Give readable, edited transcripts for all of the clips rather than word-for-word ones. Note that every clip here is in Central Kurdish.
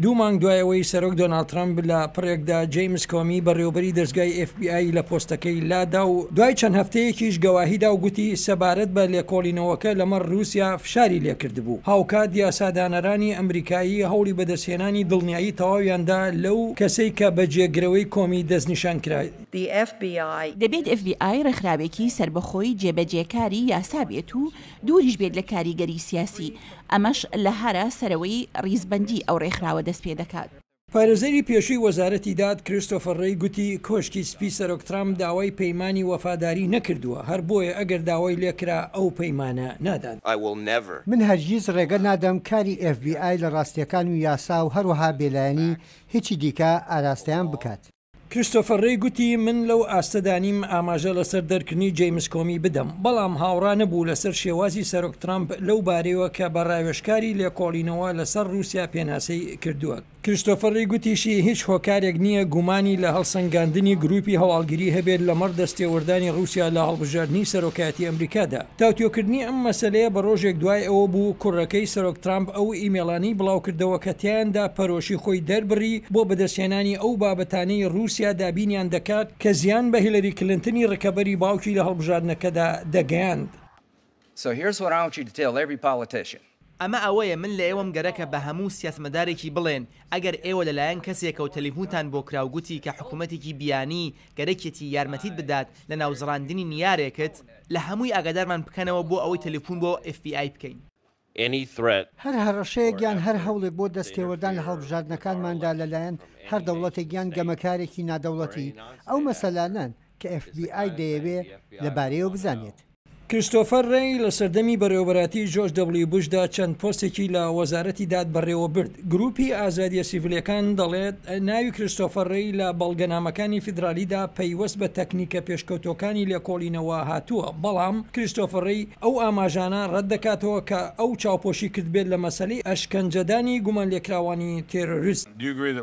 دوو مانگ دوای ئەوەی سەرۆک دۆناڵد ترەمپ لە پڕێکدا جەیمس کۆمی بەڕێوەبەری دەزگای ئێف بی ئای لە پۆستەکەی لادا و دوای چەند هەفتەیەکیش گەواهی دا و گوتی سەبارەت بە لێکۆڵینەوەکە لەمەڕ رووسیا فشاری لێکردبوو. هاوکات یاسادانەرانی ئەمریکایی هەوڵی بەدەستهێنانی دڵنیایی تەواویان دا لەو کەسەی کە بە جێگرەوەی کۆمی دەستنیشان کرا. دەبێت ئێف بی ئای ڕێکخراوێکی سەربەخۆی جێبەجێکاری یاسا بێت و دووریش بێت لە کاریگەری سیاسی، ئەمەش لە هەرە سەرەوەی ڕیزبەندی ئەو ڕێکخراوە دەست پێدەکات. پارێزەری پێشووی وەزارەتی داد کریستۆفەر ڕێی گوتی کۆشکی سپی سەرۆک ترامپ داوای پەیمانی وەفاداری نەکردووە، هەر بۆیە ئەگەر داوای لێکرا ئەو پەیمانە نادات. من هەرگیز ڕێگە نادەم کاری ئێف بی ئای لە ڕاستییەکان و یاسا و هەروەها بێلایەنی هیچی دیکە ئاراستەیان بکات. کریستۆفەر رێی گوتی، من لەو ئاستەدا نیم ئاماژە لەسەر دەرکردنی جەیمس کۆمی بدەم، بەڵام هاوڕا نەبوو لەسەر شێوازی سەرۆک ترەمپ لەو بارەیەوە کە بە راوێژکاری لێکۆڵینەوە لەسەر رووسیا پێناسەی کردووە. کریستۆفەر رێی گوتیشی، هیچ هۆکارێک نییە گومانی لە هەڵسەنگاندنی گرووپی هەواڵگری هەبێت لەمەڕ دەستێوەردانی رووسیا لە هەڵبژاردنی سەرۆکایەتی ئەمریکادا. تاوتوێکردنی ئەم مەسەلەیە بە ڕۆژێک دوای ئەوە بوو کوڕەکەی سەرۆک ترامپ ئەو ئیمێڵانەی بڵاوکردەوە کە تیایاندا پەرۆشی خۆی دەربڕی بۆ بەدەستهێنانی ئەو بابەتانەی ڕووسیا دابینیان دەکات کە زیان بە هیلەری کلنتنی ڕکەبەری باوکی لە هەڵبژاردنەکەدا دەگەیاند. So here's what I want you to tell every politician. ئەمە ئەوەیە من لە ئێوەم گەرەکە بە هەموو سیاسەتمەدارێکی بڵێن، ئەگەر ئێوە لە لایەن کەسێکەوە تەلیفونتان بۆ کرا و گوتی کە حکوومەتێکی بیانی گەرەکیەتی یارمەتیت بدات لە ناوزڕاندنی نیارێکت، لە هەمووی ئاگادارمان بکەنەوە بۆ ئەوەی تەلیفون بۆ ئێف بی ئای بکەین. هەر هەڕەشەیەک یان هەر هەوڵێک بۆ دەستێوەردان لە هەڵبژاردنەکانماندا لە لایەن هەر دەوڵەتێک یان گەمەکارێکی نادەوڵەتی، ئەو مەسەلانەن کە ئێف بی ئای دەیەوێ لە بارەیەوە بزانێت. کریستۆفەر رەی لە سەردەمی بەڕێوەبەرایەتی جۆرج دەبلیو بوشدا چەند پۆستێکی لە وەزارەتی داد بەڕێوەبرد. گروپی ئازادییە سیڤیلەکان دەڵێت ناوی کریستۆفەر رەی لە بەڵگەنامەکانی فیدرالیدا پەیوەست بە تەکنیکە پێشکەوتووەکانی لێکۆڵینەوە هاتووە، بەڵام کریستۆفەر رەی ئەو ئاماژانە رەتدەکاتەوە کە ئەو چاوپۆشی کردبێت لە مەسەلەی ئەشکەنجەدانی گومانلێکراوانی تێرۆریست.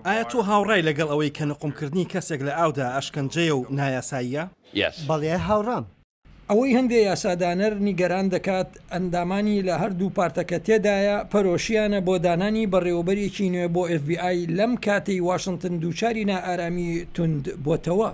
ئایا تۆ هاوڕای لەگەڵ ئەوەی کە نقومکردنی کەسێک لە ئاودا ئەشکەنجەیە و نایاساییە؟ بەڵێ هاوڕام. ئەوەی هەندێ یاسادانەر نیگەران دەکات، ئەندامانی لە هەردوو پارتەکە تێدایە، پەرۆشییانە بۆ دانانی بەڕێوەبەرێکی نوێ بۆ ئێف بی ئای لەم کاتەی واشنتن دووچاری نائارامی توند بۆتەوە.